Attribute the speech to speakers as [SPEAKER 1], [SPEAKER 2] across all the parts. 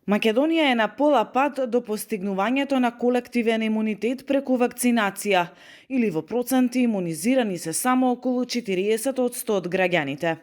[SPEAKER 1] Македонија е на пола пат до постигнувањето на колективен имунитет преку вакцинација, или во проценти имунизирани се само околу 40% од граѓаните.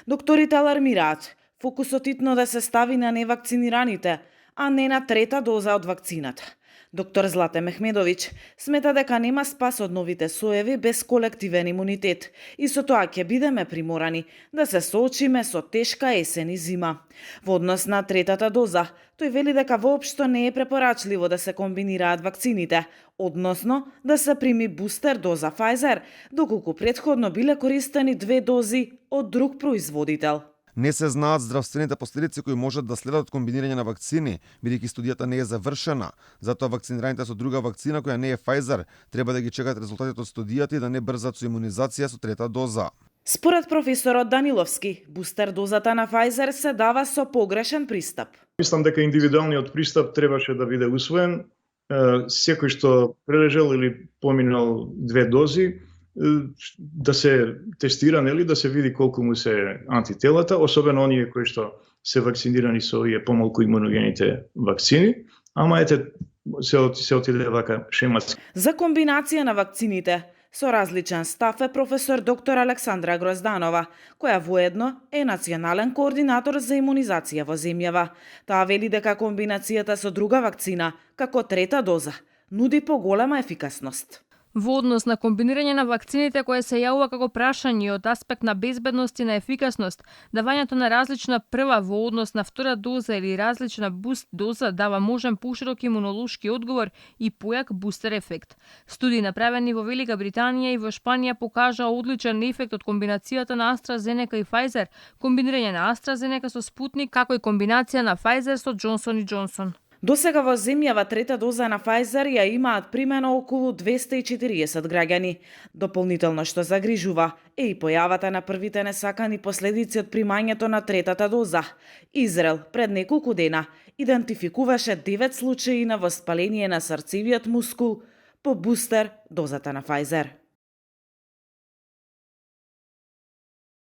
[SPEAKER 1] Докторите алармираат, фокусот итно да се стави на невакцинираните, а не на трета доза од вакцината. Доктор Злате Мехмедовиќ смета дека нема спас од новите соеви без колективен имунитет и со тоа ќе бидеме приморани да се соочиме со тешка есен и зима. Во однос на третата доза, тој вели дека воопшто не е препорачливо да се комбинираат вакцините, односно да се прими бустер доза Pfizer, доколку претходно биле користени 2 дози од друг производител.
[SPEAKER 2] Не се знаат здравствените последици кои можат да следат од комбинирање на вакцини, бидејќи студијата не е завршена. Затоа вакцинираните со друга вакцина која не е Pfizer треба да ги чекаат резултатите од студијата и да не брзат со имунизација со трета доза.
[SPEAKER 1] Според професорот Даниловски, бустер дозата на Pfizer се дава со погрешен пристап.
[SPEAKER 3] Мислам дека индивидуалниот пристап требаше да биде усвоен. Секој што прележал или поминал 2 дози, да се тестира, нели, да се види колку му се антителата, особено оние кои што се вакцинирани со овие помалку имуногените вакцини, ама ете се отиде вака шематски.
[SPEAKER 1] За комбинација на вакцините со различен став е професор доктор Александра Грозданова, која воедно е национален координатор за имунизација во земјава. Таа вели дека комбинацијата со друга вакцина, како трета доза, нуди поголема ефикасност.
[SPEAKER 4] Во однос на комбинирање на вакцините кое се јавува како прашање од аспект на безбедност и на ефикасност, давањето на различна прва во однос на втора доза или различна буст доза дава можен поширок имунолошки одговор и појак бустер ефект. Студии направени во Велика Британија и во Шпанија покажаа одличен ефект од комбинацијата на AstraZeneca и Pfizer, комбинирање на AstraZeneca со Sputnik, како и комбинација на Pfizer со Johnson & Johnson.
[SPEAKER 1] Досега во земјава трета доза на Pfizer ја имаат примено околу 240 граѓани. Дополнително што загрижува е и појавата на првите несакани последици од примањето на третата доза. Израел пред неколку дена идентификуваше 9 случаи на воспаление на срцевиот мускул по бустер дозата на Pfizer.